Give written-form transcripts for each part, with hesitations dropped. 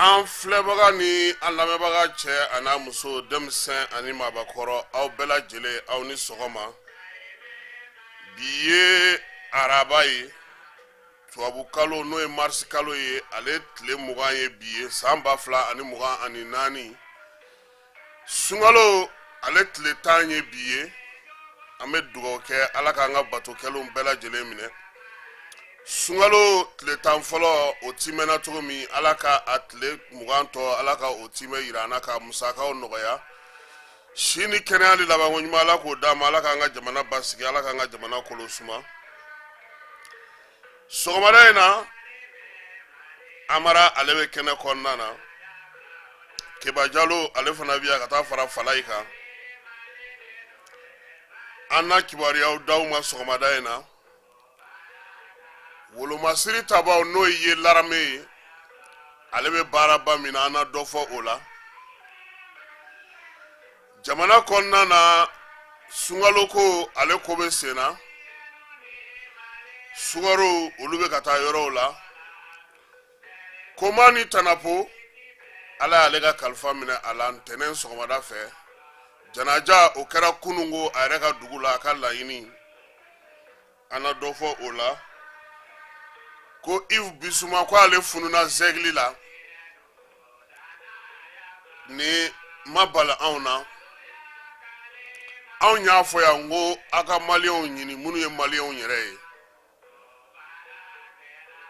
An filɛbaga ni an lamɛnbaga, cɛ an'a muso, denmisɛn ani maabakɔrɔ, aw bɛɛ lajɛlen, aw ni sɔgɔma. Bi ye araba ye, tubabukalo n'o ye marisi kalo ye, ale tile 20 ye bi ye, san 2024. Sunkalo ale tile 10 ye bi ye. An bɛ dugawu kɛ, Ala k'an ka bato kɛlenw bɛɛ lajɛlen minɛ. Sunkalo tile 10 fɔlɔ, o timɛna cogo min, Ala ka a tile 20 tɔ, Ala ka o timɛ yira an na, ka musakaw nɔgɔya, si ni kɛnɛya ni labanko ɲuman, Ala k'o d'an ma. Ala k'an ka jamana basigi, Ala k'an ka jamana kolo suma. Sɔgɔmada in na, Amara ale bɛ kɛnɛ kɔnɔna na, Keba Jalo ale fana bɛ yan ka taa fara Falayi kan. An na kibaruyaw d'aw ma sɔgɔmada in na. Wolomasiri tabaw, n'o ye l'armée ye, ale bɛ baaraba min na, an na dɔ fɔ o la. Jamana kɔnɔna na, sunkalo ko ale ko bɛ sen na, sukaro olu bɛ ka taa yɔrɔw la. Koma ni Tanapo, Ala y'ale ka kalifa minɛ a la ntɛnɛn sɔgɔmada fɛ. Janaja o kɛra kununko a yɛrɛ ka dugu la, a ka laɲini, an na dɔ fɔ o la. Ko Yves Bissouma, ko ale fununa zɛgili la, ni ma bali anw na. Anw y'a fɔ yan ko aw ka Maliyɛnw ɲini, minnu ye Maliyɛnw yɛrɛ ye,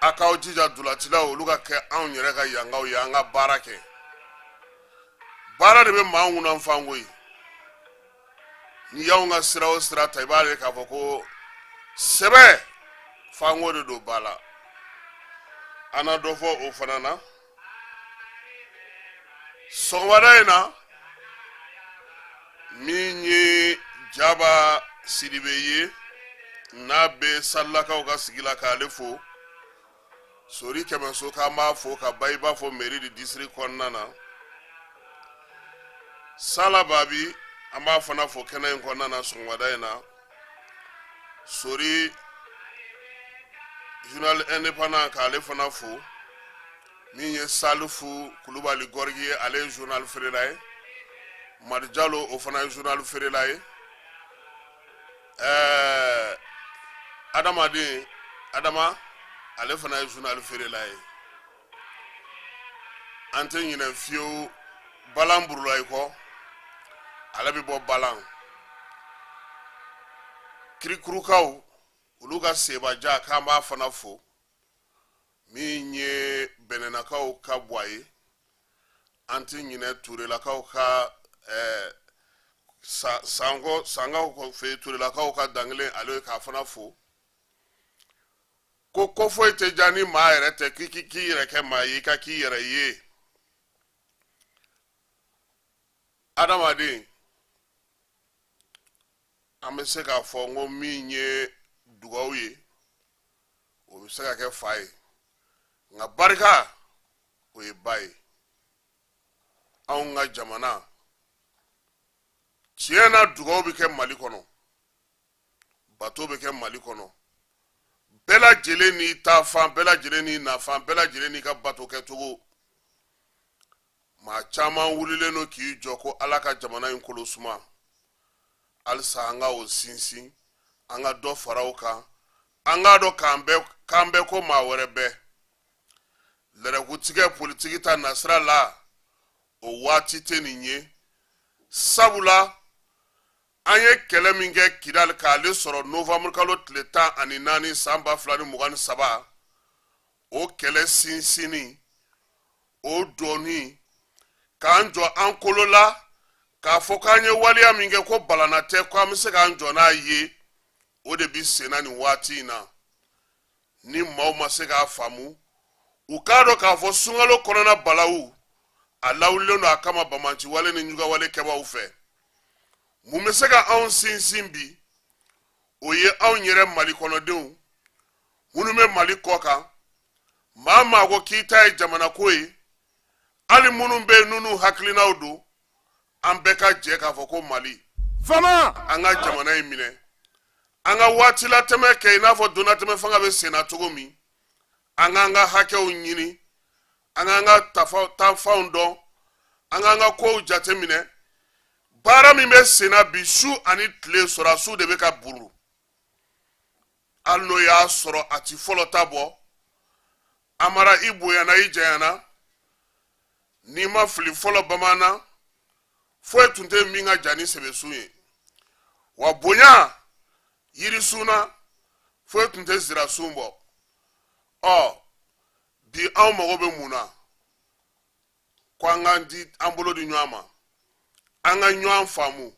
a k'aw jija dulacilaw olu ka kɛ anw yɛrɛ ka yankaw ye. An ka baara kɛ, baara de bɛ maa ŋunan fanko ye. N'i y'anw ka sira o sira ta, i b'a ye k'a fɔ ko sɛbɛ fanko de don ba la. An na dɔ fɔ o fana na sɔgɔmada in na. Min ye Jaba Sidibe ye, n'a bɛ Salilakaw ka sigi la, k'ale fo, Sori Kɛmɛso, k'an b'a fo ka Bayiba fo mairie de district kɔnɔna na. Sala Babi, an b'a fana fo kɛnɛ in kɔnɔna na sɔgɔmada in na. Sori journal indépendant, k'ale fana fo. Min ye Salifu Kulubali Gɔrigi ye, ale ye journal feerela ye. Madi Jalo, o fana ye journal feerela ye. Adamaden Adama, ale fana ye journal feerela ye. An tɛ ɲinɛ fiyewu Balan Burulayi kɔ, ale bɛ bɔ Balan Kirikurukaw, olu ka sebaja, k'an b'a fana fo. Min ye Bɛnɛnakaw ka bɔ ye, an tɛ ɲinɛ Turelakaw ka sanko sankaw fɛ, Turelakaw ka dankelen, ale k'a fana fo. Ko foyi tɛ diya ni maa yɛrɛ tɛ, k'i yɛrɛ kɛ maa ye, i ka k'i yɛrɛ ye. Adamaden, an bɛ se k'a fɔ n ko min ye dugawu ye, o bɛ se ka kɛ fa ye, nka barika, o ye ba ye. Anw ka jamana, tiɲɛ na, dugawu bɛ kɛ Mali kɔnɔ, bato bɛ kɛ Mali kɔnɔ, bɛɛ lajɛlen n'i ta fan, bɛɛ lajɛlen n'i nafan, bɛɛ lajɛlen n'i ka bato kɛcogo. Maa caman wulilen don k'i jɔ ko Ala ka jamana in kolo suma. Halisa an ka o sinsin, an ka dɔ fara o kan. An k'a dɔn k'an bɛɛ ko maa wɛrɛ bɛɛ lɛrɛkutigɛ politiki ta nasira la, o waati tɛ nin ye, sabula an ye kɛlɛ min kɛ Kidali k'ale sɔrɔ novembre kalo tile 14 san 2023, o kɛlɛ sinsinni, o dɔnni k'an jɔ an kolo la k'a fɔ k'an ye waleya min kɛ, ko balana tɛ, ko an bɛ se k'an jɔ n'a ye, o de bi senna nin waati in na. Ni maaw ma se k'a faamu, u k'a dɔn k'a fɔ sunkalo kɔnɔna balawu a lawulilen don a kama bamanciwale ni ɲugawale kɛbaaw fɛ. Mun bɛ se ka anw sinsin bi? O ye anw yɛrɛ Mali kɔnɔdenw minnu bɛ Mali kɔ kan. Maa maa ko k'i ta ye jamana ko ye, hali minnu bɛ yen n'u hakilinaw don, an bɛɛ ka jɛ k'a fɔ ko Mali fama, an ka jamana in minɛ, an ka waati latɛmɛ kɛ i n'a fɔ donnatɛmɛ fanga bɛ senna cogo min. An k'an ka hakɛw ɲini. An k'an ka taafanw dɔn, an k'an ka kow jateminɛ. Baara min bɛ senna bi, su ani tile, sɔrɔdasiw de bɛ ka buru. Hali n'o y'a sɔrɔ a ti fɔlɔ ta bɔ. Amara, i bonyana, i janyana, n'i ma fili, fɔlɔ bamanan foyi tun tɛ min ka jan ni sɛbɛsun ye. Wa bonya yirisun na, foyi tun tɛ zirasun bɔ. Ɔ bi, anw mago bɛ mun na? Ko an k'an di an bolo di ɲɔgɔn ma, an ka ɲɔgɔn faamu,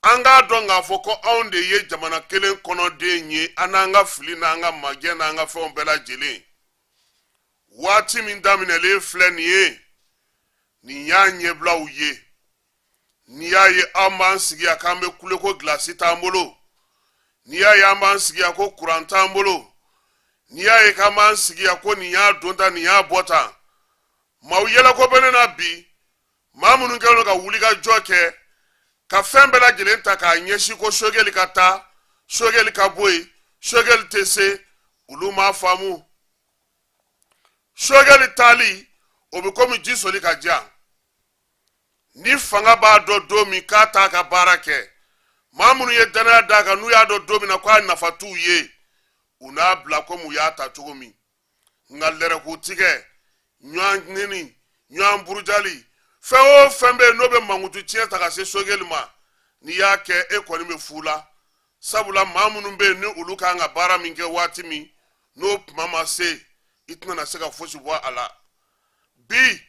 an k'a dɔn k'a fɔ ko anw de ye jamana kelen kɔnɔden ye, an n'an ka fili n'an ka majɛ n'an ka fɛnw bɛɛ lajɛlen. Waati min daminɛlen filɛ nin ye, nin y'a ɲɛbilaw ye. N'i y'a ye an b'an sigi yan k'an bɛ kule ko gilasi t'an bolo, n'i y'a ye an b'an sigi yan ko kuran t'an bolo, n'i y'a ye k'an b'an sigi yan ko nin y'a don tan, nin y'a bɔ tan, maaw yɛlɛko bɛ ne na bi. Maa minnu kɛlen don ka wulikajɔ kɛ ka fɛn bɛɛ lajɛlen ta k'a ɲɛsin ko Sogɛli ka taa, Sogɛli ka bɔ yen, Sogɛli tɛ se, olu m'a faamu. Sogɛli taali, o bɛ komi ji soli ka jan. Ni fanga b'a dɔn don min k'a t'a ka baara kɛ, maa minnu ye danaya d'a kan, n'u y'a dɔn don min na k'a nafa t'u ye, u n'a bila komi u y'a ta cogo min. Nka lɛrɛkutigɛ, ɲɔgɔn neni, ɲɔgɔn burujali, fɛn o fɛn bɛ yen n'o bɛ mankutu tiɲɛ ta ka se Sogɛli ma, n'i y'a kɛ, e kɔni bɛ fu la. Sabula maa minnu bɛ yen ni olu kan ka baara min kɛ waati min n'o tuma ma se, i tɛna na se ka fosi bɔ a la. Bi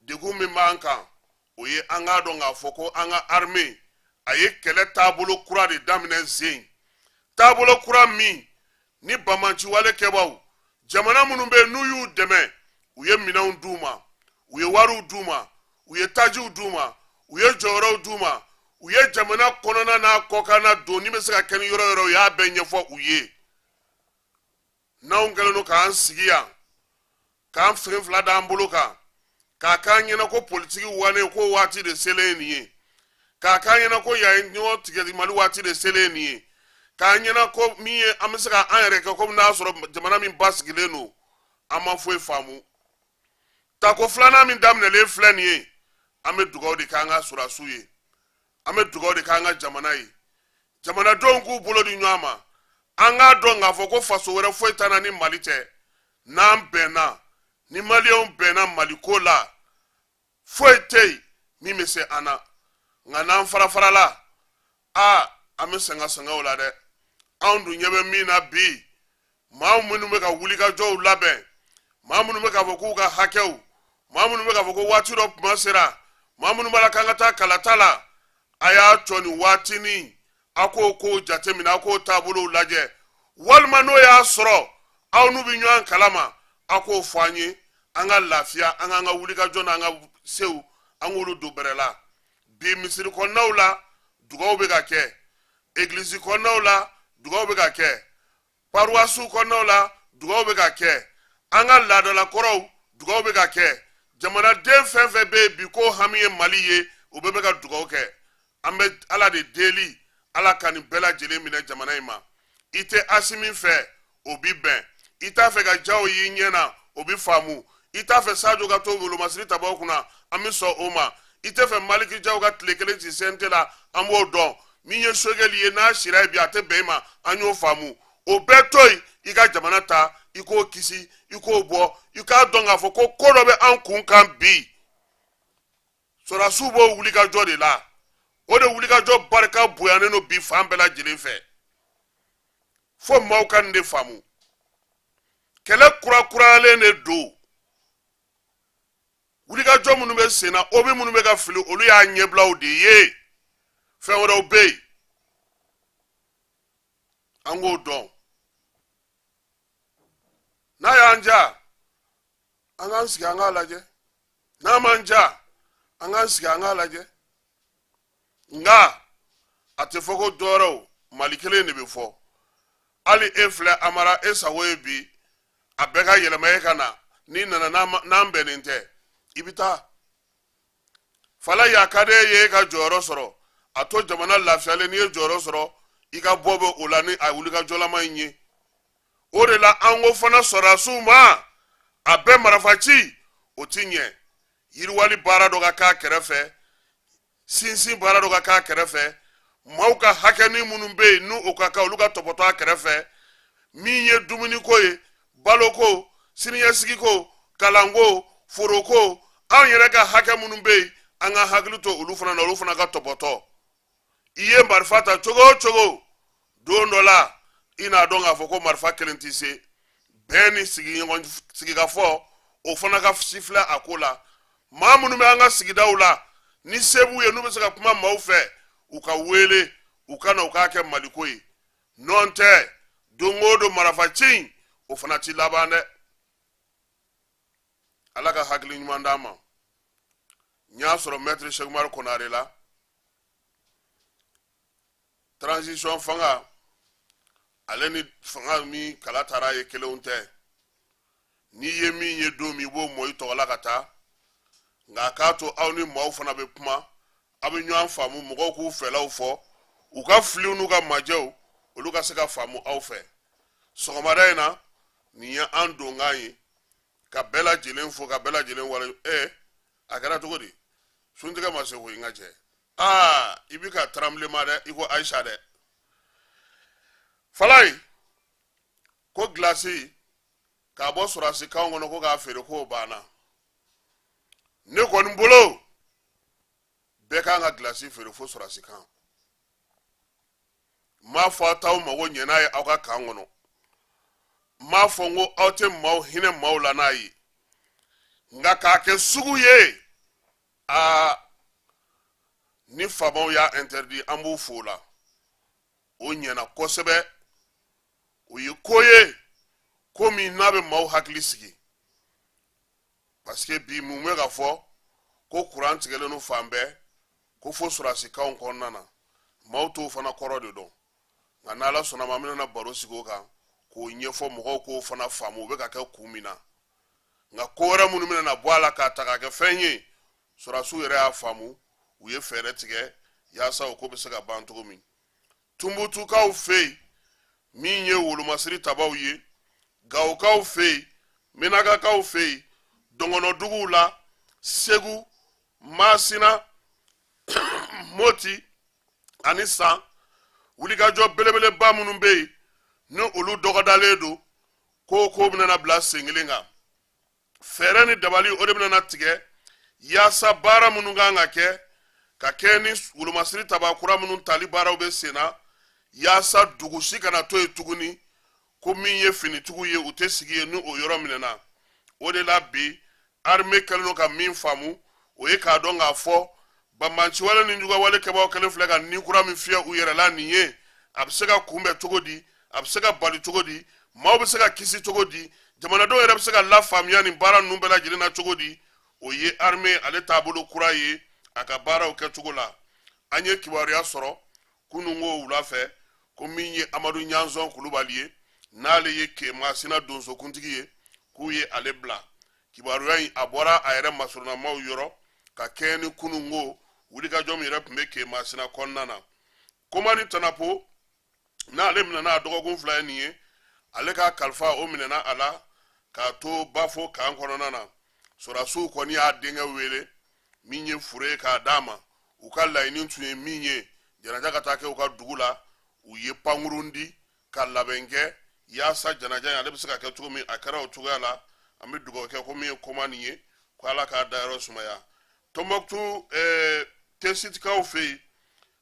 degun min b'an kan, o ye an k'a dɔn k'a fɔ ko an ka armée a ye kɛlɛ taabolo kura de daminɛ zen, taabolo kura min ni banbaanciwale kɛbaaw, jamana minnu bɛ yen n'u y'u dɛmɛ, u ye minɛnw d'u ma, u ye wariw d'u ma, u ye tajiw d'u ma, u ye jɔyɔrɔw d'u ma, u ye jamana kɔnɔna n'a kɔkanna donni bɛ se ka kɛ ni yɔrɔ yɔrɔ, u y'a bɛɛ ɲɛfɔ u ye. N'anw kɛlen don k'an sigi yan k'an sen fila d'an bolo kan k'a k'an ɲɛna ko politiki wane ko waati de selen ye nin ye, k'a k'an ɲɛna ko yan ye ɲɔgɔn tigɛli Mali waati de selen ye nin ye, k'an ɲɛna ko min ye an bɛ se ka an yɛrɛ kɛ komi n'a sɔrɔ jamana min basigilen don, an ma foyi faamu. Tako filanan min daminɛlen filɛ nin ye, an bɛ dugawu de k'an ka sɔrɔdasiw ye, an bɛ dugawu de k'an ka jamana ye, jamanadenw k'u bolo di ɲɔgɔn ma. An k'a dɔn k'a fɔ ko faso wɛrɛ foyi t'an na ni Mali tɛ. N'an bɛnna, ni Maliyɛnw bɛnna Mali ko la, foyi tɛ yen min bɛ se an na. Nka n'an farafarala, aa, an bɛ sɛgɛn sɛgɛnw la dɛ. Anw dun ɲɛ bɛ min na bi, maa minnu bɛ ka wulikajɔw labɛn, maa minnu bɛ k'a fɔ k'u ka hakɛw, maa minnu bɛ k'a fɔ ko waati dɔ kuma sera, maa minnu b'a la k'an ka taa kalata la, a y'a jɔ nin waatinin, a k'o kow jateminɛ, a k'o taabolow lajɛ, walima n'o y'a sɔrɔ aw n'u bɛ ɲɔgɔn kalama, a k'o fɔ an ye, an ka lafiya, an k'an ka wulikajɔ n'an ka sew, an k'olu don bɛrɛ la. Bi misiri kɔnɔnaw la, dugaw bɛ ka kɛ, egilizi kɔnɔnaw la, dugaw bɛ ka kɛ, paruwasiw kɔnɔnaw la, dugaw bɛ ka kɛ, an ka laadalakɔrɔw, dugaw bɛ ka kɛ. Jamanaden fɛn fɛn bɛ yen bi ko hami ye Mali ye, o bɛɛ bɛ ka dugaw kɛ. An bɛ Ala de deli, Ala ka nin bɛɛ lajɛlen minɛ jamana in ma. I tɛ Asimi fɛ, o bi bɛn. I t'a fɛ ka jaw y'i ɲɛ na, o bi faamu. I t'a fɛ Sajo ka to wolomasiri tabaw kunna, an bɛ sɔn o ma. I tɛ fɛ Maliki Jaw ka tile kelen ci CNT la, an b'o dɔn. Min ye Sogɛli ye, n'a sira ye bi, a tɛ bɛn i ma, an y'o faamu. O bɛɛ to yen, i ka jamana ta, i k'o kisi, i k'o bɔ. I k'a dɔn k'a fɔ ko ko dɔ bɛ an kun kan bi. Sɔrɔdasiw b'o wulikajɔ de la, o de wulikajɔ barika bonyanen don bi fan bɛɛ lajɛlen fɛ. Fo maaw ka nin de faamu, kɛlɛ kurakurayalen de don. Wulikajɔ minnu bɛ sen na, obi minnu bɛ ka fili, olu y'a ɲɛbilaw de ye. Fɛn wɛrɛw bɛ yen, an k'o dɔn. N'a y'an ja, an k'an sigi an k'a lajɛ. N'a m'an ja, an k'an sigi an k'a lajɛ. Nka a tɛ fɔ ko dɔwɛrɛw, Mali kelen de bɛ fɔ. Hali e filɛ Amara, e sago ye bi a bɛɛ ka yɛlɛma, e ka na. N'i nana, n'an bɛnnen tɛ, i bɛ taa. Falayi, a ka di e ye e ka jɔyɔrɔ sɔrɔ, a to jamana lafiyalen. N'i ye jɔyɔrɔ sɔrɔ, i ka bɔ bɛ o la ni a wulikajɔlama in ye. O de la an ko fana sɔrɔdasiw ma, a bɛɛ marifa ci. O ti ɲɛ. Yiriwali baara dɔ ka k'a kɛrɛfɛ, sinsin baara dɔ ka k'a kɛrɛfɛ, maaw ka hakɛni minnu bɛ yen n'u o ka kan, olu ka tɔpɔtɔ a kɛrɛfɛ. Min ye dumuniko ye, baloko, siniɲɛsigiko, kalanko, foroko, anw yɛrɛ ka hakɛ minnu bɛ yen, an ka hakili to olu fana na, olu fana ka tɔpɔtɔ. I ye marifa ta cogo o cogo, don dɔ la i n'a dɔn k'a fɔ ko marifa kelen tɛ se. Bɛn ni sigiɲɔgɔn sigikafɔ, o fana ka sifilɛ a ko la. Maa minnu bɛ an ka sigidaw la, ni se b'u ye, n'u bɛ se ka kuma maaw fɛ, u ka wele, u ka na, u k'a kɛ maliko ye. Nɔn tɛ, don o don marifa ci in, o fana ti laban dɛ. Ala ka hakili ɲuman d'an ma. N y'a sɔrɔ Mɛtiri Sɛkumaru Konare la, transition fanga, ale ni fanga min kala taara ye kelenw tɛ. N'i ye min ye don min, i b'o mɔ i tɔgɔ la ka taa. Nka k'a to aw ni maaw fana bɛ kuma, aw bɛ ɲɔgɔn faamu, mɔgɔw k'u fɛlaw fɔ, u ka filiw n'u ka majɛw, olu ka se ka faamu aw fɛ. Sɔgɔmada in na, nin ye an donkan ye, ka bɛɛ lajɛlen fo, ka bɛɛ lajɛlen wale. A kɛra cogo di? Suntigɛ ma se koyi, n ka cɛ. Aa, i bi ka tremblement dɛ, i ko Ayisa dɛ. Falayi ko gilasi k'a bɔ sɔrɔdasi kan kɔnɔ ko k'a feere, k'o banna. Ne kɔni bolo, bɛɛ kan ka gilasi feere fo sɔrɔdasi kan. N m'a fɔ aw t'aw mago ɲɛ n'a ye aw ka kan kɔnɔ, n m'a fɔ n ko aw tɛ maaw hinɛ maaw la n'a ye, nka k'a kɛ sugu ye, aa, ni faamaw y'a interdit, an b'u fo la, o ɲɛna kosɛbɛ. O ye ko ye, ko min n'a bɛ maaw hakili sigi, parce que bi mun bɛ ka fɔ ko kuran tigɛlen don fan bɛɛ, ko fo sɔrɔdasikanw kɔnɔna na, maaw t'o fana kɔrɔ de dɔn. Nka n'Ala sɔnna ma, an bɛna baro sigi o kan k'o ɲɛfɔ mɔgɔw, k'o fana faamu, u bɛ ka kɛ kun min na. Nka ko wɛrɛ minnu bɛna bɔ a la k'a ta k'a kɛ fɛn ye, sɔrɔdasiw yɛrɛ y'a faamu, u ye fɛɛrɛ tigɛ yaasa o ko bɛ se ka ban cogo min. Tunbutukaw fɛ yen, min ye wolomasiri tabaw ye, Gawokaw fɛ yen, Menakakaw fɛ yen, dɔngɔnɔduguw la, Segu, Masina, Moti ani San, wulikajɔ belebeleba minnu bɛ yen ni olu dɔgɔdalen don, ko bɛna bila sen kelen kan. Fɛɛrɛ ni dabali, o de bɛna tigɛ yaasa baara minnu kan ka kɛ, ka kɛ ni wolomasiri taba kura minnu tali baaraw bɛ sen na, yaasa dugu si kana to yen tuguni ko min ye finitigiw ye, u tɛ sigi yen ni o yɔrɔ minɛna. O de la bi, armée kɛlen don ka min faamu, o ye k'a dɔn k'a fɔ banbanciwale ni jugawale kɛbaaw kɛlen filɛ ka ni kura min fiyɛ u yɛrɛ la nin ye, a bɛ se ka kunbɛn cogo di, a bɛ se ka bali cogo di, maaw bɛ se ka kisi cogo di, jamanadenw yɛrɛ bɛ se ka lafaamuya nin baara ninnu bɛɛ lajɛlen na cogo di. O ye armée ale taabolo kura ye a ka baaraw kɛcogo la. An ye kibaruya sɔrɔ kununko wula fɛ ko min ye Amadu Ɲanzɔn Kulubali ye, n'ale ye Kemasina donsokuntigi ye, k'u ye ale bila. Kibaruya in, a bɔra a yɛrɛ masurunnamaw yɔrɔ ka kɛɲɛ ni kununko wulikajɔ min yɛrɛ tun bɛ Kemasina kɔnɔna na. Komani Tanapo, n'ale minɛna a dɔgɔkun 2 ye nin ye, ale ka kalifa o minɛna a la k'a to Bafo kan kɔnɔna na. Sɔrɔdasiw kɔni y'a denkɛ wele min ye fure ye k'a d'a ma. U ka laɲini tun ye min ye, janaja ka taa kɛ u ka dugu la. U ye pankurun di ka labɛn kɛ yaasa janaja in ale bɛ se ka kɛ cogo min. A kɛra o cogoya la. An bɛ dugawu kɛ ko min ye Komani ye, ko Ala k'a dayɔrɔ sumaya. Tɔnbɔkutu, Tesitikaw fɛ yen,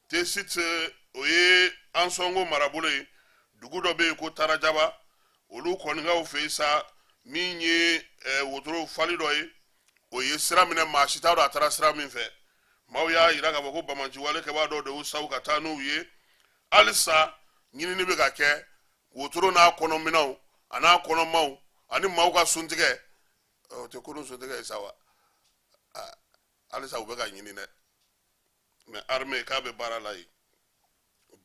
Tesit, o ye Ansɔngo marabolo ye, dugu dɔ bɛ yen ko Tarajaba, olu kɔnikaw fɛ yen sa, min ye wotoro fali dɔ ye, o ye sira minɛ, maa si t'a dɔn a taara sira min fɛ. Maaw y'a yira k'a fɔ ko banbaanciwale kɛbaa dɔw de y'u saw ka taa n'u ye. Halisa ɲinini bɛ ka kɛ wotoro n'a kɔnɔminɛnw a n'a kɔnɔmaw ani maaw ka suntigɛ, o tɛ kunun suntigɛ ye sa wa, halisa u bɛ ka ɲini dɛ. Mais armée k'a bɛ baara la yen.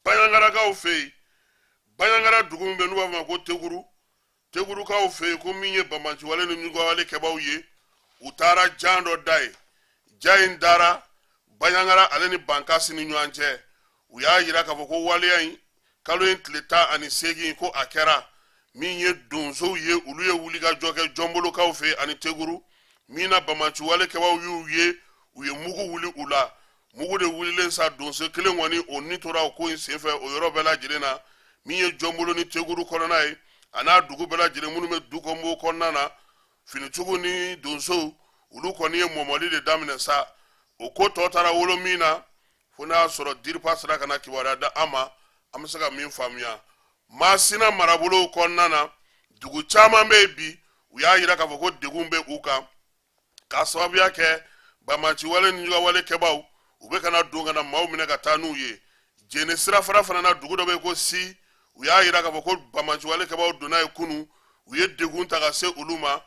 Bayangarakaw fɛ yen, Bayangara dugu min bɛ n'u b'a fɔ ma ko Teguru, Tegurukaw fɛ yen, ko min ye banbaanciwale ni ɲugawale kɛbaaw ye, u taara jan dɔ da yen. Ja in dara Bayangara ale ni Bankasi ni ɲɔgɔn cɛ. U y'a yira k'a fɔ ko waleya in, kalo in tile 18, ko a kɛra. Min ye donsow ye, olu ye wulikajɔ kɛ Jɔnbolokaw fɛ yen ani Teguru. Min na banbaanciwale kɛbaaw y'u ye, u ye mugu wuli u la. Mugu de wulilen sa, donso kelen kɔni o ni tora o ko in senfɛ o yɔrɔ bɛɛ lajɛlen na. Min ye Jɔnbolo ni Teguru kɔnɔna ye, a n'a dugu bɛɛ lajɛlen minnu bɛ Dukombo kɔnɔna na, finitigiw ni donsow olu kɔni ye mɔmɔli de daminɛ sa. O ko tɔ taara wolo min na, fo n'a y'a sɔrɔ DIRPA sera ka na kibaruya da an ma, an bɛ se ka min faamuya. Masina marabolow kɔnɔna na, dugu caman bɛ yen bi, u y'a yira k'a fɔ ko degun bɛ u kan k'a sababuya kɛ banbaanciwale ni jugawale kɛbaaw, u bɛ ka na don ka na maaw minɛ ka taa n'u ye. Jene sirafara fana na, dugu dɔ bɛ yen ko Si, u y'a yira k'a fɔ ko banbaanciwale kɛbaaw donna yen kunun, u ye degun ta ka se olu ma.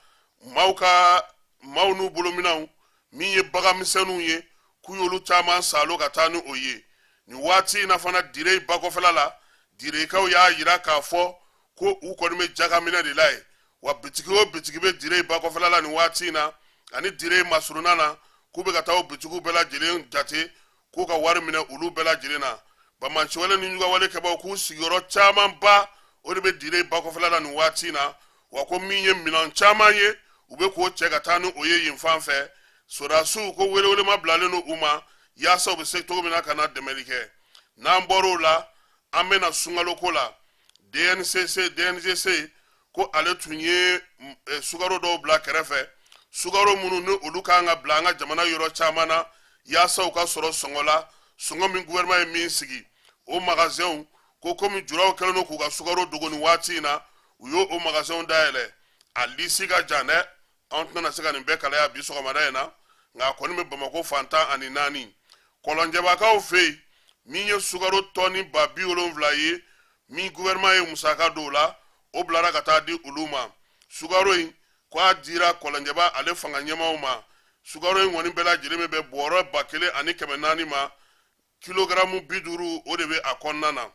Maaw ka maaw n'u bolominɛnw, min ye bagan misɛnninw ye, k'u y'olu caman saalo ka taa ni o ye. Nin waati in na fana, Direy bakɔfɛla la, Direyikaw y'a yira k'a fɔ ko u kɔni bɛ jakaminɛ de la yen wa. Bitigi o bitigi bɛ Direy bakɔfɛla la nin waati in na ani Direy masurunna na, k'u bɛ ka taa o bitigiw bɛɛ lajɛlen jate, k'u ka wari minɛ olu bɛɛ lajɛlen na. Banbaanciwale ni jugawale kɛbaaw k'u sigiyɔrɔ camanba o de bɛ Direy bakɔfɛla la nin waati in na wa. Ko min ye minɛn caman ye, u bɛ k'o cɛ ka taa ni o ye yen fan fɛ. Sɔrɔdasiw ko welewelema bilalen don u ma yaasa u bɛ se cogo min na ka na dɛmɛli kɛ. N'an bɔr'o la, an bɛna sunkalo ko la. DNCC, DNGC ko ale tun ye sukaro dɔw bila kɛrɛfɛ, sukaro minnu ni olu kan ka bila an ka jamana yɔrɔ caman na yaasa u ka sɔrɔ sɔngɔ la, sɔngɔ min gouvernement ye min sigi. O magasinw ko komi juraw kɛlen don k'u ka sukaro dogo nin waati in na, u y'o o magasinw dayɛlɛ. A lisi ka jan dɛ, anw tɛna se ka nin bɛɛ kalaya bi sɔgɔmada in na, nka a kɔni bɛ Bamakɔ fan 14. Kɔlɔnjɛbakaw fɛ yen, min ye sukaro tɔni 70,000 ye, min gouvernement ye musaka don o la, o bilara ka taa di olu ma. Sukaro in ko a dira Kɔlɔnjɛba ale fanga ɲɛmaaw ma. Sukaro in kɔni bɛɛ lajɛlen bɛ bɛn bɔrɔ 1400 ma, kilogaramu 50 o de bɛ a kɔnɔna na.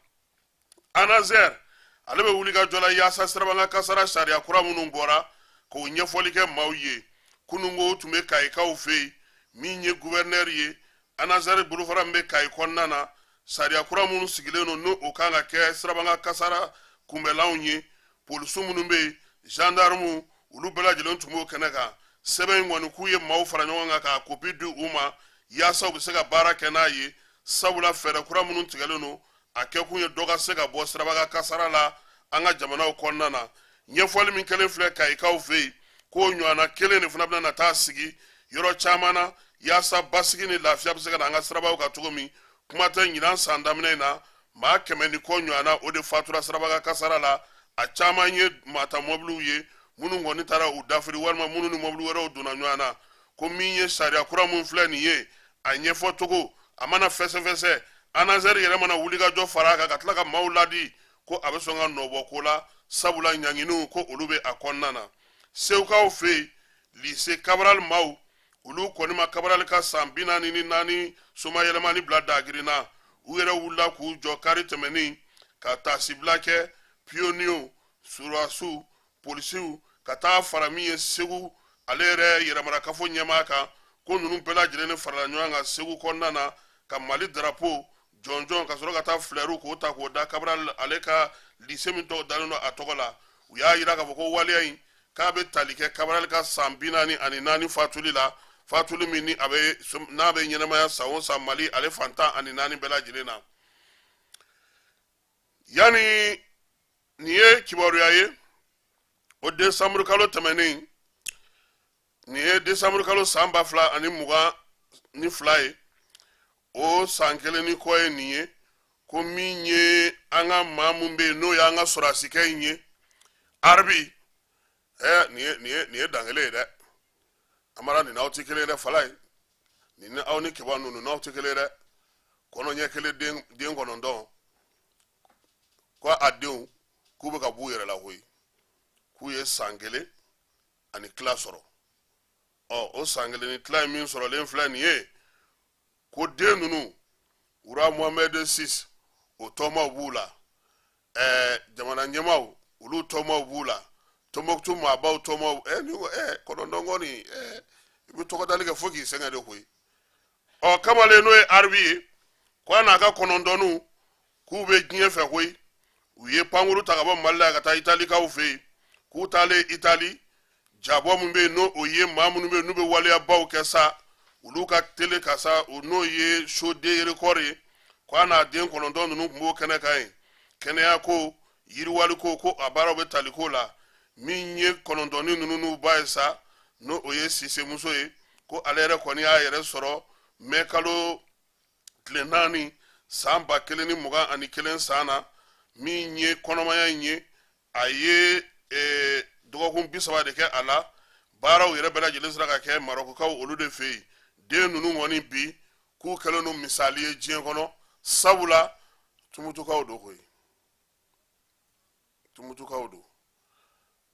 ANASER ale bɛ wuli ka jɔ la yaasa sirabakan kasara sariya kura minnu bɔra, k'o ɲɛfɔli kɛ maaw ye. Kununko tun bɛ Kayikaw fɛ yen, min ye guvɛrinɛri ye, ANASER bolofara min bɛ Kayi kɔnɔna na, sariya kura minnu sigilen don, n'o o kan ka kɛ sirabakan kasara kunbɛlanw ye, polisiw minnu bɛ yen, gendarmew, olu bɛɛ lajɛlen tun b'o kɛnɛ kan. Sɛbɛn in kɔni, k'u ye maaw fara ɲɔgɔn kan k'a kopi di u ma yaasa u bɛ se ka baara kɛ n'a ye, sabula fɛɛrɛ kura minnu tigɛlen don, a kɛkun ye dɔ ka se ka bɔ sirabakan kasara la an ka jamanaw kɔnɔna na. Ɲɛfɔli min kɛlen filɛ Kayikaw fɛ yen, k'o ɲɔgɔnna kelen de fana bɛna taa sigi yɔrɔ caman na yaasa basigi ni lafiya bɛ se ka na an ka sirabaw kan cogo min. Kuma tɛ, ɲinan san daminɛ in na, maa 100 ni kɔ ɲɔgɔnna o de fatura sirabakan kasara la. A caman ye maata mɔbiliw ye minnu kɔni taara u dafiri walima minnu ni mɔbili wɛrɛw donna ɲɔgɔn na. Ko min ye sariya kura min filɛ nin ye, a ɲɛfɔcogo a mana fɛsɛfɛsɛ, ANASER yɛrɛ mana wulikajɔ fara a kan ka tila ka maaw ladi, ko a bɛ sɔn ka nɔbɔ ko la, sabula ɲanginiw ko olu bɛ a kɔnɔna na. Segukaw fɛ yen, lycée Cabral maaw, olu kɔni ma Cabral ka san 44 somayɛlɛmani bila dagirin na. U yɛrɛ wulila k'u jɔ kari tɛmɛnin ka taasibila kɛ, pionniers, surasiw, polisiw, ka taa fara min ye Segu ale yɛrɛ yɛrɛmarakafo ɲɛmaa kan, ko ninnu bɛɛ lajɛlen de farala ɲɔgɔn kan Segu kɔnɔna na ka Mali darapo jɔnjɔn, ka sɔrɔ ka taa filɛriw k'o ta k'o da Cabral ale ka lycée min tɔgɔ dalen don a tɔgɔ la. U y'a yira k'a fɔ ko waleya in k'a bɛ tali kɛ Cabral ka san 44 fatuli la, fatuli min ni a bɛ n'a bɛ ɲɛnamaya san o san Mali ale fan 14 bɛɛ lajɛlen na. Yanni nin ye kibaruya ye, o desanburu kalo tɛmɛnen, nin ye desanburu kalo san 2022 ye, o san kelen ni kɔ ye nin ye, ko min ye an ka maa min bɛ yen n'o y'an ka sɔrɔdasikɛ in ye, Arbi, nin ye dankelen ye dɛ. Amara, nin n'aw tɛ kelen ye dɛ. Fala ye nin ni aw ni Keba ninnu n'aw tɛ kelen ye dɛ. Kɔnɔ ɲɛ kelen, den 9, ko a denw k'u bɛ ka b'u yɛrɛ la koyi, k'u ye san kelen ani tila sɔrɔ. Ɔ, o san kelen ni tila in min sɔrɔlen filɛ nin ye, ko den ninnu, Roi Mohammed VI o tɔmaw b'u la, jamana ɲɛmaaw olu tɔmaw b'u la, Tɔnbɔkutu maabaw tɔmaw. Ni ko 9 kɔni, i bɛ tɔgɔdali kɛ fo k'i sɛgɛn de koyi. Ɔ, kamalen n'o ye Arbi ye, ko a n'a ka kɔnɔntɔnninw k'u bɛ diɲɛ fɛ koyi. U ye pankuru ta ka bɔ Mali la ka taa Italikaw fɛ yen, k'u taalen Itali. Jabɔ min bɛ yen, n'o o ye maa minnu bɛ yen n'u bɛ waleyabaw kɛ sa, olu ka tele ka sa, n'o ye show de record ye, ko a n'a den 9 ninnu tun b'o kɛnɛ kan yen. Kɛnɛya ko, yiriwali ko, ko a baaraw bɛ tali ko la. Min ye kɔnɔntɔnni ninnu n'u ba ye sa, n'o o ye Sisemuso ye, ko ale yɛrɛ kɔni y'a yɛrɛ sɔrɔ mɛ kalo tile 4 san 1021 san na. Min ye kɔnɔmaya in ye, a ye dɔgɔkun 30 de kɛ a la. Baaraw yɛrɛ bɛɛ lajɛlen sera ka kɛ Marɔkukaw olu de fɛ yen. Den ninnu kɔni bi k'u kɛlen don misali ye diɲɛ kɔnɔ, sabula Tumutukaw don koyi, Tumutukaw don.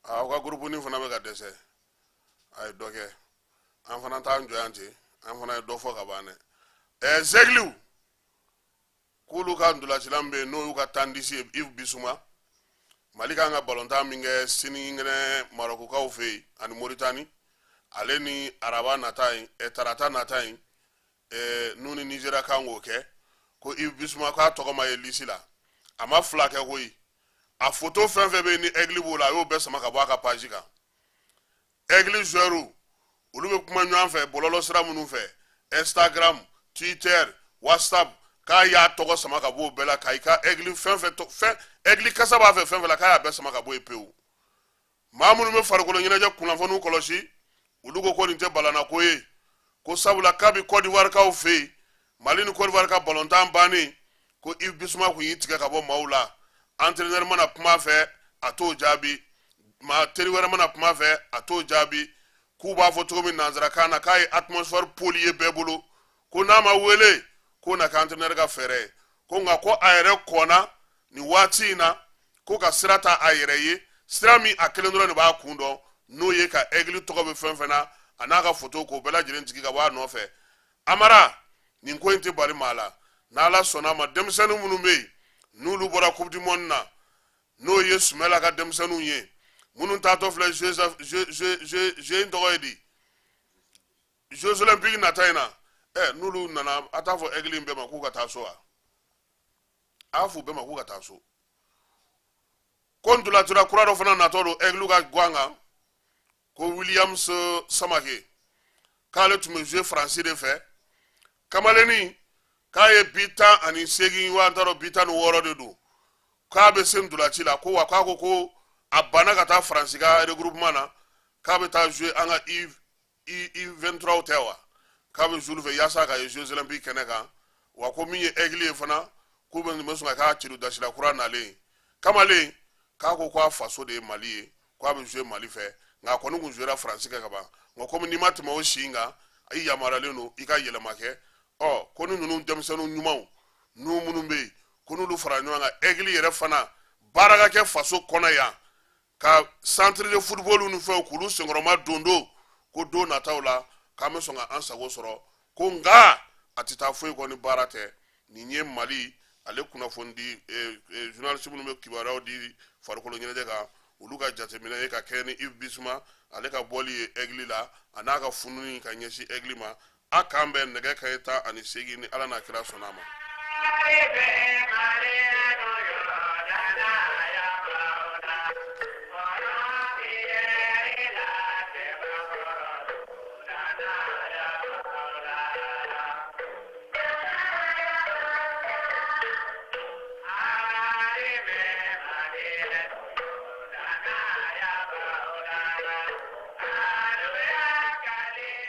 Aw ka gurupunin fana bɛ ka dɛsɛ, a ye dɔ kɛ, an fana t'an jɔ yan ten, an fana ye dɔ fɔ ka ban dɛ. Zɛgiliw k'olu ka ntolacilan bɛ yen, n'o y'u ka tandisi ye, Yves Bissouma. Mali kan ka balontan min kɛ sinikɛnɛ Marɔkukaw fɛ yen ani Moritani, ale ni araba nata in, tarata nata in, n'u ni Nizeriya kan k'o kɛ, ko Yves Bissouma k'a tɔgɔ ma ye lisi la. A ma fila kɛ koyi, a foto fɛn fɛn bɛ yen ni Aigle b'o la, a y'o bɛɛ sama ka bɔ a ka page kan. Aigle joueurs olu bɛ kuma ɲɔgɔn fɛ bɔlɔlɔ sira minnu fɛ, Instagram, Twitter, WhatsApp, k'a y'a tɔgɔ sama ka bɔ o bɛɛ la, k'a ka Aigle fɛn fɛn fɛn Aigle kasa b'a fɛ fɛn fɛn la, k'a y'a bɛɛ sama ka bɔ yen pewu. Maa minnu bɛ farikolo ɲɛnajɛ kunnafoniw kɔlɔsi, olu ko ko nin tɛ balana ko ye, ko sabula kabi Côte d'Ivoire kaw fɛ yen, Mali ni Côte d'Ivoire ka balontan bannen, ko Yves Bissouma kun y'i tigɛ ka bɔ maaw la. Entraîneur mana kuma fɛ, a t'o jaabi. Maa teri wɛrɛ mana kuma fɛ, a t'o jaabi. K'u b'a fɔ cogo min nanzarakan na, k'a ye atmosphère polluer bɛɛ bolo, ko n'a ma wele, k'o na kɛ entraîneur ka fɛɛrɛ ye. Ko nka ko a yɛrɛ kɔnna nin waati in na ko ka sira ta a yɛrɛ ye, sira min a kelen dɔrɔn de b'a kun dɔn, n'o ye ka Aigle tɔgɔ bɛ fɛn fɛn na, a n'a ka foto, k'o bɛɛ lajɛlen jigin ka bɔ a nɔfɛ. Amara, nin ko in tɛ bali maa la. N'Ala sɔnna a ma, denmisɛnnin minnu bɛ yen n'olu bɔra Coupe du monde na, n'o ye Sumɛla ka denmisɛnninw ye, minnu taatɔ filɛ jeu in tɔgɔ ye di, Jeux olympiques nata in na, n'olu nana, a t'a fɔ Aigle in bɛɛ ma k'u ka taa so wa? A y'a fɔ u bɛɛ ma k'u ka taa so. Ko ntolacila kura dɔ fana natɔ don Aigle ka guwan kan, ko Williams Samake, k'ale tun bɛ jouer Faransi de fɛ. Kamalennin k'a ye bi 18 wa, n t'a dɔn, bi 16 de don, k'a bɛ se ntolaci la. Ko wa k'a ko ko a banna ka taa Faransi ka regroupement na, k'a bɛ taa jouer an ka U23 tɛ wa, k'a bɛ jouer fɛ yaasa ka ye Jeux olympiques kɛnɛ kan. Wa ko min ye Aigle ye fana, k'u bɛ nin bɛ sɔn ka k'a celu dasila kura nalen ye. Kamalen k'a ko k'a faso de ye Mali ye, k'a bɛ jouer Mali fɛ, nka a kɔni kun jouera Faransi kɛ ka ban. Nka komi n'i ma tɛmɛ o si in kan, i yamaruyalen don i ka yɛlɛma kɛ. Ɔ ko ni ninnu denmisɛnnin ɲumanw n'u minnu bɛ yen, ko n'olu fara ɲɔgɔn kan, Aigle yɛrɛ fana baara ka kɛ faso kɔnɔ yan, ka centre de football ni fɛnw k'olu senkɔrɔma don don, ko don nataw la k'an bɛ sɔn ka an sago sɔrɔ. Ko nka a tɛ taa foyi kɔ ni baara tɛ. Nin ye Mali ale kunnafoni di journaliste minnu bɛ kibaruyaw di farikolo ɲɛnajɛ kan, olu ka jateminɛ ye ka kɛ ni Yves Bissouma ale ka bɔli ye Aigle la, a n'a ka fununi ka ɲɛsin Aigle ma. A k'an bɛn nɛgɛ kanɲɛ 18, ni Ala n'a kira sɔnna a ma.